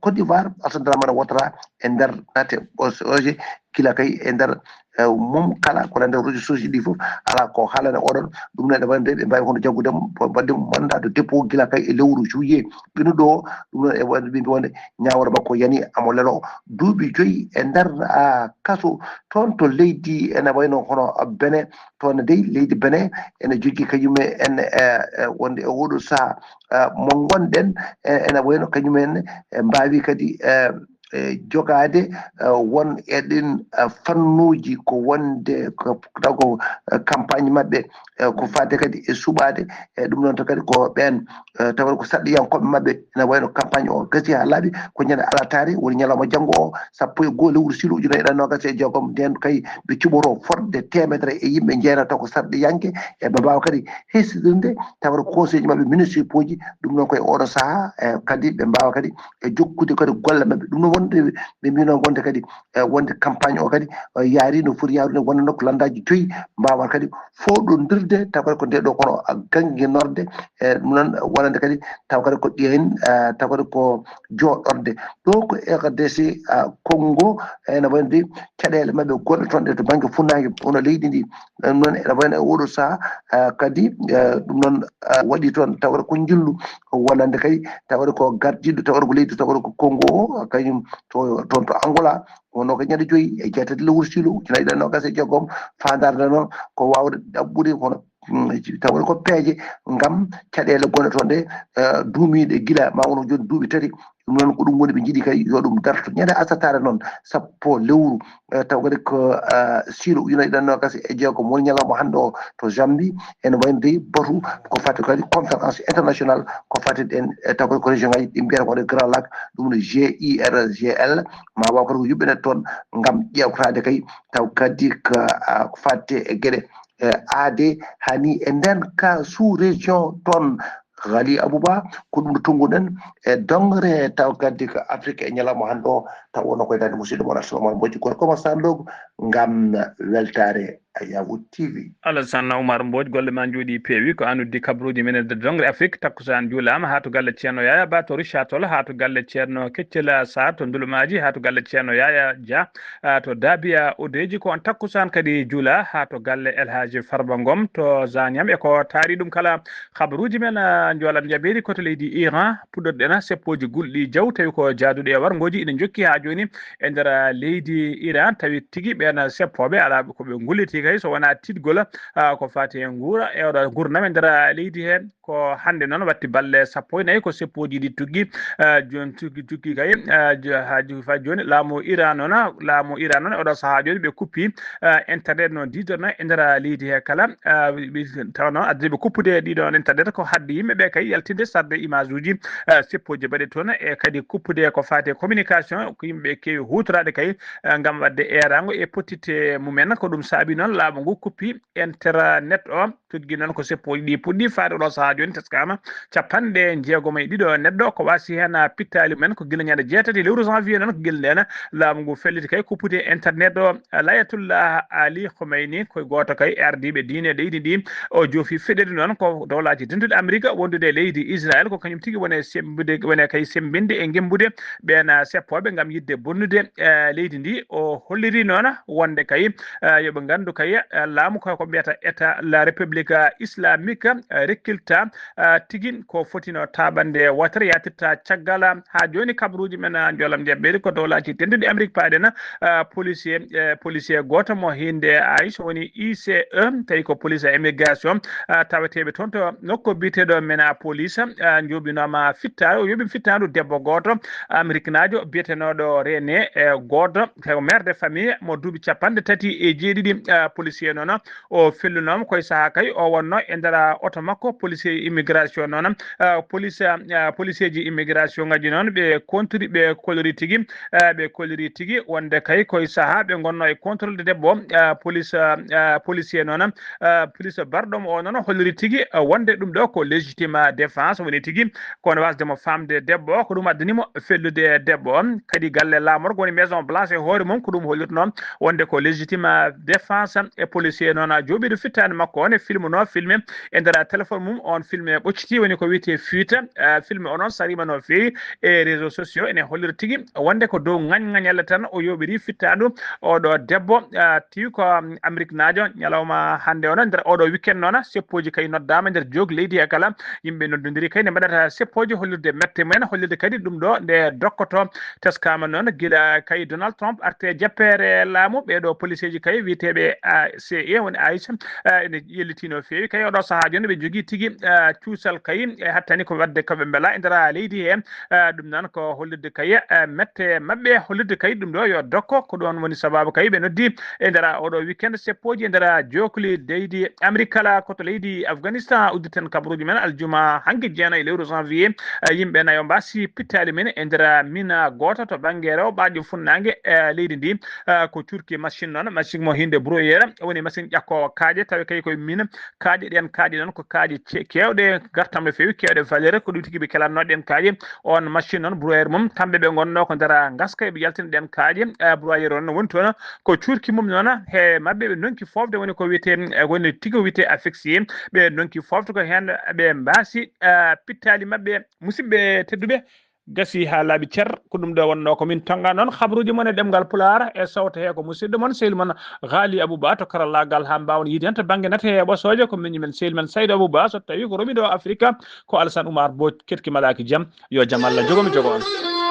Côte d'Ivoire, Alassane Dramane Ouattara e nder naate O C E, gila kay e nder, eh, mum kala ko nande réseaux sociaux ɗi fof, alaa ko haalane oɗon. Ɗum noon ene waɗi nde ɓe mbaawi hono jaggude mo, waɗde mo mandat de dépôt gila kay e lewru juillet ɓennuɗo o. Ɗum noon e waɗde ɓe mbi wonde ñaawre makko yani amo lelo duuɓi joyi e nder, ah, kaso toon to leydi ene wayno hono Benin. Toon dey leydi Benin ene jogii kañum en, eh, eh, wonde e oɗo sahaa, eh, mo ngonɗen, eh, ene wayno kañum en, eh, mbaawi kadi, eh, eh, jogaade, eh, won e ɗin, eh, fannuuji ko wonde ko, taw ko, eh, campagne maɓɓe, eh, ko faade kadi e suɓaade, e ɗum noon to kadi ko ɓeen, eh, tawa ko sarɗiyankooɓe maɓɓe ene wayno campagne o gasi haa laaɓi, ko ñande alataare woni ñalawma janngo o, sappo e goo lewru silu ujunere e noogas e jeegom, ndeen kay ɓe cuɓoto fotde teemedere e yimɓe njeynata ko sarɗiyanke, e ɓe mbaawa kadi hesɗitirde tawa ko conseil ji maɓɓe municipaux ji, ɗum noon koye oɗo sahaa, e kadi ɓe mbaawa kadi e jokkude kadi golle maɓɓe. Ɗum noon Ɓe, ɓe mbino wonde kadi, eh, wonde campagne o kadi, eh, yaari no foti yaarude, wonde nokku lanndaaji joyi mbaawa kadi foɗondirde, tawa kadi ko nde ɗo kono, ah, gannginorde, eh, ɗum noon wonande kadi tawa kadi ko ɗiyen, eh, tawa kadi ko jooɗorde. Ɗo ko R D C, ah, Congo, ene wayno de caɗeele maɓɓe gonɗe toon ɗe to bannge funnaange hono leydi ndi. Ɗum noon ene wayno e oɗo sahaa, ah, kadi, eh, ɗum noon, ah, waɗi toon tawa ko njillu wonande kadi tawa ko gardiiɗo, tawa ko leydi, tawa ko Congo o, kañum to, toon to Angola, wonno ko ñande joyi e jeetati lewru siilo ujunaaji ɗiɗi e noogaas e jeegom, faandaare nde noon ko waawde ɗaɓɓude hono, mm, tawa ko peeje ngam caɗeele gonɗe toon ɗe, eh, duumiiɗe gila ma won jooni duuɓi tati. Ɗum noon ko ɗum woni ɓe njiɗi kay yo ɗum darto. Ñande asataare noon, sappo lewru, eh, tawa kadi ko, eh, siilo ujunaaji ɗiɗi e noogaas e jeegom woni ñalawma hannde o to Zambie, ene wayno de batu ko fati kadi conférence internationale ko fati ɗen, eh, tawa kadi ko région ngaji ɗi mbiyata ko waɗe Grand Lac, ɗum no G I R G L, ma waw kadi ko yuɓɓinede toon ngam ƴeewtaade kay taw kadi ko, ah, ko fati e geɗe, eh, aade hani e nden ka sous région toon. Ghali Abouba, ko ɗum ɗo tonnguɗen e dongre taw kadi ko Afrique e ñalawma hannde o, taw wonno koye daande musidɗo mon Assalamu Aleykum Bojji Gorko mo Sandogo ngam weltaare Ayawu T V. Alassane Oumar Mbodj, golle ma njooɗi peewi. Ko an uddi kabaruuji men e nder dongre Afrique. Takkusaan juulaama haa to galle Ceerno Yaya Ba to Richard Toll, haa to galle Ceerno Keccela Sarr to Ndulumaaji, haa to galle Ceerno Yaya Dia, ah, to Dabiya Odeji. Ko on takkusaan kadi juula haa to galle El Hadji Farba Ngom to Zagnam. E ko taari ɗum kala kabaruuji men, ah, njoolam jaɓeeri ko to leydi Iran. Puɗɗorɗen seppooji gulɗi jaw, tawi ko jaaduɗi e warngooji ina njokki haa jooni e nder, ah, leydi Iran. Tawi tigi ɓeen seppooɓe alaa ko ɓe ngulliti kay so wonaa tiɗgol, ah, ko faati e nguura, e oɗo gurdam e nder, ah, leydi he. Ko hannde noon watti balle sappo e nayi ko seppooji ɗi tuggi, ah, jooni tuggi, tuggi kay, ah, jo-, haa jo-, faa jooni laamu Iran noon, laamu Iran noon e oɗo sahaa jooni ɓe kuppi, ah, internet no diidorno e nder leydi he kala, ah, wi-, wi-, tawa noon addi ɓe kuppude ɗiɗo internet ko hadde yimɓe ɓe kay yaltinde sarde image uji, ah, seppooji mbaɗe toon e kadi kuppude ko faati e communication ko yimɓe keewi huutoraade kay, ah, ngam waɗde eeraango e pottitte mumen. Ko ɗum saabi noon laamu ngu kuppi internet o. Tuggi noon ko seppooji ɗi puɗɗi faade oɗo sahaa jooni teskaama capanɗe jeegom e ɗiɗo neɗɗo ko waasi heen pittaali mumen ko gila ñande jeetati lewru janvier noon ko gila ndeen laamu ngu felliti kay kuppude internet o. Layatullah Ali Khomeini ko gooto kay e ardiiɓe diine leydi ndi. O joofi feɗeede noon ko dowlaaji dentuɗi Amerik wondude e leydi Israel ko kañum tigi woni e semmbude, woni kay semmbinde e ngemmbude ɓeen seppooɓe ngam yiɗde bonnude, eh, leydi ndi. O holliri noon wonde kay, eh, yo ɓe nganndu kay, eh, laamu ko ko mbiyata État la République Islamique, eh, rekkilta, eh, tigi ko fotino taaɓande wootere yaatirta caggal. Haa jooni kabaruuji men, eh, njoolam jaɓɓeeri ko dowlaaji dentuɗi Amerik paaɗen, eh, policier, eh, policier gooto mo hiinde Aïs woni I C E, tawi ko police immigration, eh, taweteeɓe toon to nokku biyeteeɗo Minneapolis, eh, njooɓinooma fittaandu, o yooɓi fittaandu debbo gooto Ameriknaajo biyetenooɗo René, eh, gooto ko mère de famille mo duuɓi capanɗe tati e jeeɗiɗi, eh, policier noon o fellunooma koye sahaa kay o wonno e nder oto makko policier immigration noon, eh, police, eh, policieji immigration ngaji noon ɓe kontiri ɓe kolori tigi, eh, ɓe koliri tigi wonde kay koye sahaa ɓe ngonno e contrôle de debbo, eh, police, eh, policier noon, eh, police barɗo mo o noon holliri tigi, eh, wonde ɗum ɗo ko légitime défense woni tigi kono wasde mo famde debbo o ko ɗum addani mo fellude debbo on. Kadi galle laamorgo woni Maison Blanche e hoore mum ko ɗum hollirta noon wonde ko légitime défense e policier noon a jooɓiiɗo fittaande makko on e filme no filme e nder téléphone mum on filme ɓocciti woni ko wiyetee fuite. Eh, filme o noon sariima no feewi e réseaux sociaux ene hollira tigi wonde ko dow ngañ ngañalle tan o yooɓiri fittaandu oɗo debbo, ah, tawi ko, um, Ameriknaajo. Ñalawma hannde o noon nder oɗo weekend noon seppooji kay noddaama nder jook leydi he kala yimɓe noddondiri kay nde mbaɗata seppooji hollirde mette mumen hollirde kadi ɗum ɗo nde dokkoto. Teskaama noon gila kay Donald Trump arte jappeere laamu ɓeeɗo policeeji kay wiyeteeɓe A C E woni Aisha, ah, ene yelliti no feewi kay oɗo sahaa jooni ɓe njogii tigi, ah, cuusal kay e hattani ko waɗde ko ɓe mbela e nder leydi he. Eh, ɗum noon ko hollirde kay, eh, mette maɓɓe hollirde kay ɗum ɗo yo dokko ko ɗoon woni sababu kay ɓe noddi e nder oɗo weekend seppooji e nder jookli leydi Amerik kala ko to leydi Afghanistan udditen kabaruuji men aljuma hanki jeena e lewru janvier. Eh, yimɓe nayo mbasi pittaali men e nder mina gooto to bannge rewo ɓaajo funnaange, eh, leydi ndi. Eh, ko curki machine noon machine mo hinde broyeur woni machine ƴakkoowo kaaƴe, tawi kay koye mine kaaƴe ɗen, kaaƴe noon ko kaaƴe ce-, keewɗe gartam no feewi, keewɗe valeur, ko ɗum tigi ɓe kelanno ɗen kaaƴe. On machine noon, broyeur mum, kamɓe ɓe ngonno ko nder ngaska, ɓe yaltina ɗen kaaƴe. Eh, broyeur on no woni toon, ko cuurki mum noon, he maɓɓe ɓe ndonki foofde, woni ko wiyetee, eh, woni tigi o wiyetee asphyxie. Ɓe ndonki foofde ko heen ɓe mbaasi, eh, pittaali maɓɓe. Musidɓe tedduɓe, gasi haa laaɓi cer, ko ɗum ɗo wonnoo ko min tonnga noon. Habruuji mon e ɗemngal Pulaar e sawto hee ko musidɗo mon, sehil mon Ghali Abou Ba to karallaagal, haa mbaawen yiide heen to bannge nate e ɓosooje, ko miñi men sehil men Saydou Abou Ba, so tawii ko romi ɗo Afrika, ko Alassane Oumar Mbodj ketki malaaki jam, yo jam Allah jogo mi jogo on.